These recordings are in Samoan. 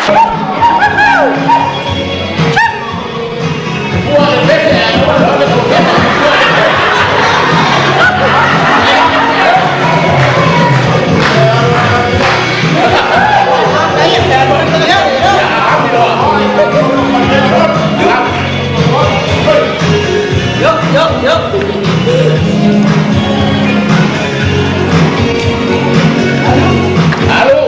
Fua le pese ae aua le vave taufefa. Alu.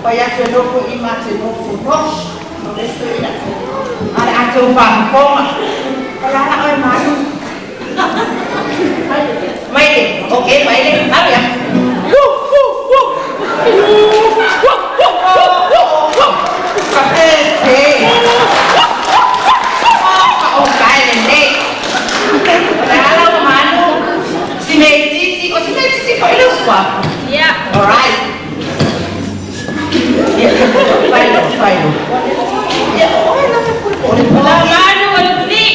Fai atu e nofo i ma te nofo nofo. O le isi toeaina. A o le a tou faafofoga. O le a la oe Manu? Maile. Okay, Maile. Ave a. Faapea. O kai lelei. O le a lau Manu? Si Meititi. O si Meititi foi le suafa. Yeah. All right. Ia, fai lo, fai lo. Ia, o oe lava pule po o le O lau manu o le Fili.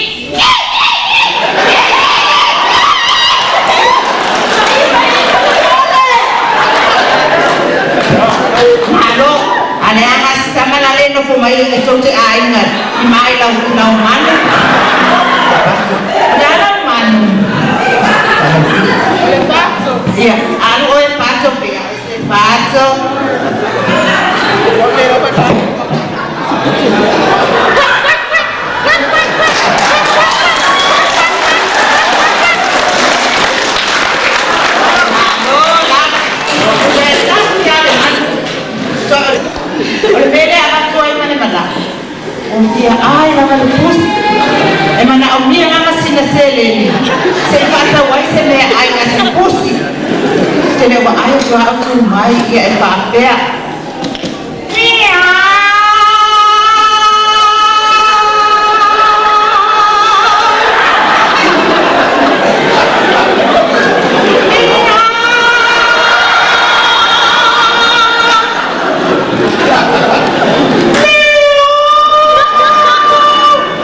Malo, a leaga si tama la le nofo mai e tou te aiga i mai lau lau manu. O le a lau manu? O le pato. Ia, alu oe pato pe a se pato. Okay, lava. Malo lava. Le tasi a le manu. O le mea lea avatu ai ma le manao. O fia ai lava le pusi. E manaomia lava sina seleni. Se i faatau ai se meaai a si pusi. Te le vaai o au tu mai ia e faapea.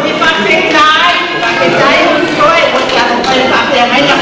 E faafetai, faafetai o oe ua te alofai le faafeagaiga.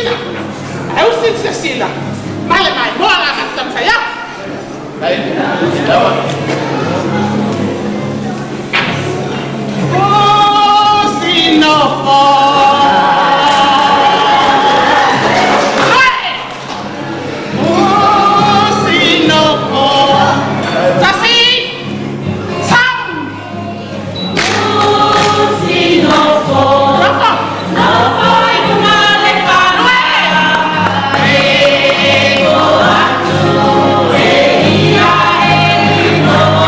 silasila. Ae usi le silasila, ma le maimoa la matou taumafai atu. Usi nofo. Usi nofo. Tasi. Sam. Usi nofo. Nofo. Nofo i luga le fale. E o atu e ia e lilo.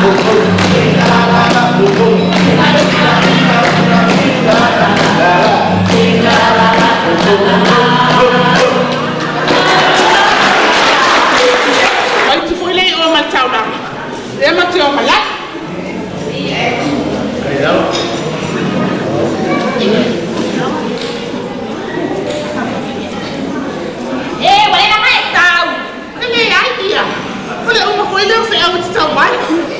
Ai te foi le o ma taulaga. E ma te o malaki. E ua le laga e tau. E le ai ia. O le uma foi leo se au te tau mai.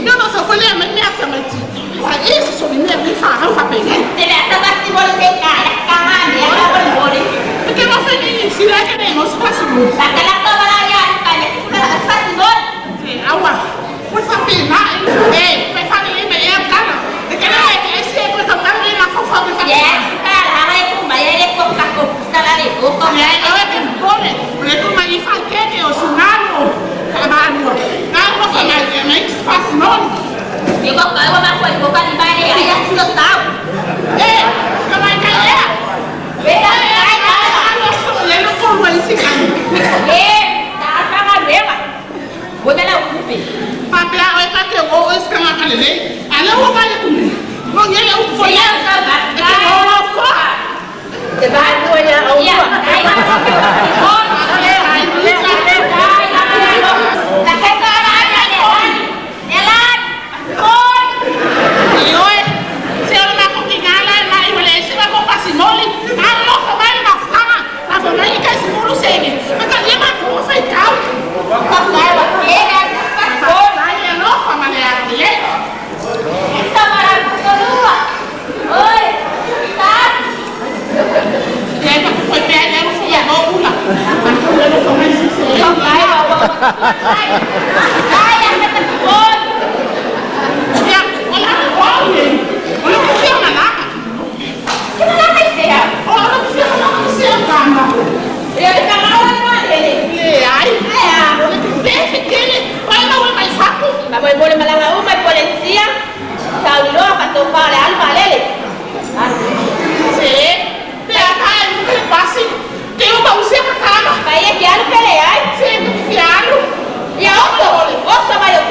Nio no sa foi le mai mea ta mai ti. Wa e se so ni mea ni fa au fa pe. Te le ata si bole te ka ya ka ma me ya bole bole. E ke ma fe ni si la ke ne no se pasi mo. La ka la to bala ya ka le ku la sa si bole. Te awa. Foi fa pe na e fe fa ni me e kana. E ke na e ke se ko ta ka ni na fa fa fa. Ya ka la ha ku ma ya le ko ka ko sa la le ko ko. Ya e ke bole. Le ko ma i fa ke ke o sunalo. Ka ba no. Na ko fa ma e me fa no. Ni ko ka wa ma ko ko ka ni ba le ya ya si lo tau. E ka ma ka ya. Ve la ka ya. E ta fa ga le wa. Wo me la ku pe. Te ba ko ya o Ya ai ko. La ka ka la ya le. Ya la. Ko. Ko ka wa ke ya ko. Esta maravillosa. Oi, tá? Không phải bà Ai à, cái thằng con. Cái nó cái gì à? Cái thằng nó nó cái gì? Ai à? Mà mày bole mà là u mày policía. Sao đi lo phải tụi vào để ăn vào lên. Phải cái gì cái này ấy. Ya oso, oso mày được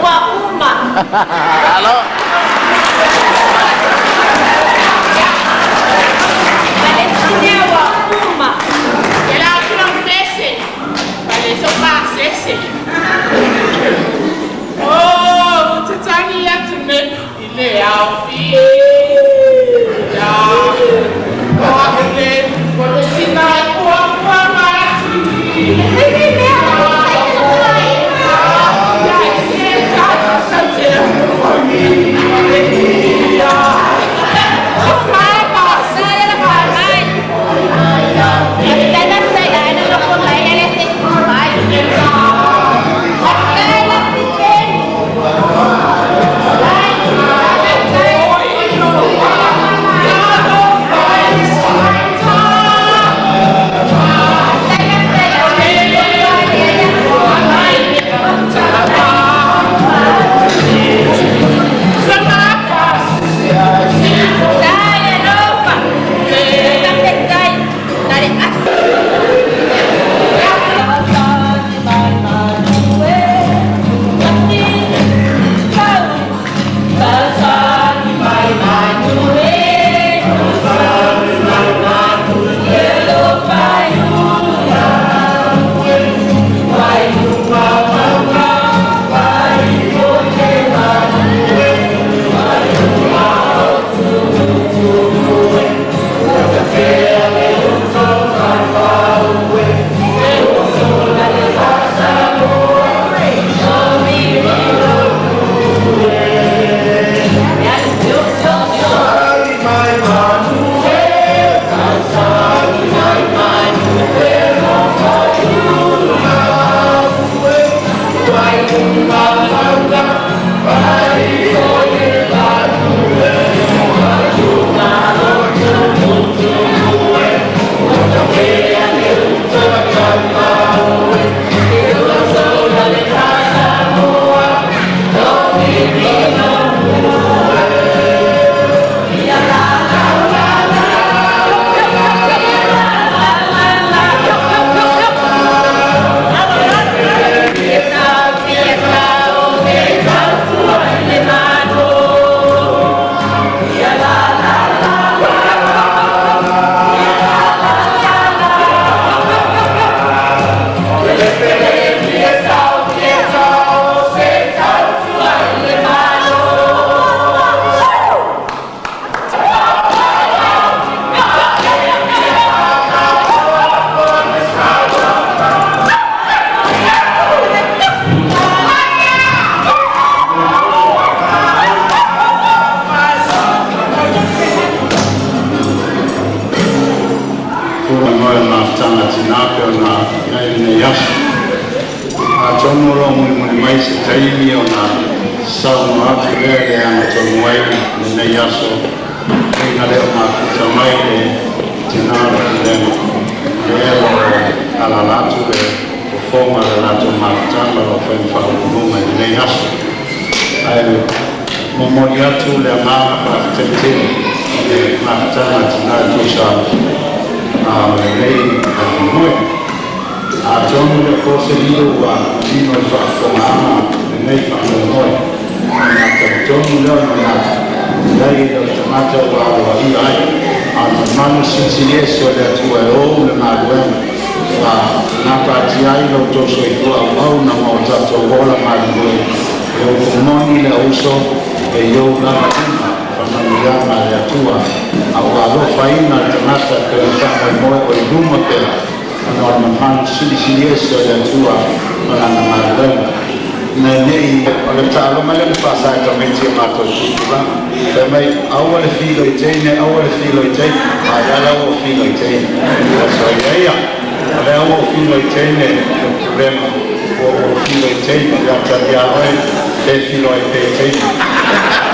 Ua uma. Palestina ua uma. Atonu o lo o mulimuli mai se taimi ona saunoa atu lea i le agatonu ai lenei aso, ina le o mafuta mai le tina o le Pulega, lea o lo o alaala atu le fofoga o le latou mafutaga o lo o fai ma faauluuluga i lenei aso. Ae momoli atu le agaga faafetai tele i le mafutaga a tina e tusa o lenei faamoemoe. Atonu e le o po se lilo ua manino i le faafofogaaga lenei faamoemoe, ona talitonu lea o le manatu, leai e le o le tagata ua aloaia ai, a o le mamalu silisili ese o le Atua e ou le galuega ua gapatia ai lo outou soifua auauna ma o tatou ola galulue. O le upu moni lea uso, e i ou lava lima faamanuiaga a le Atua, a ua alofaina le tagata e pei ona faamoemoe o i luma pea ona o le mamalu silisili ese o le Atua ma lana galuega. Ne i o le taaloga lea na faasa e tamaiti e matou i tupulaga. Fai mai, aua le filo i teine, aua le filo i teine, a o lea la ua filo i teine. So ia ia, o lea ua filo i teine le problema, ua filo i teine, ia talia oe, pe filo ai pe teine.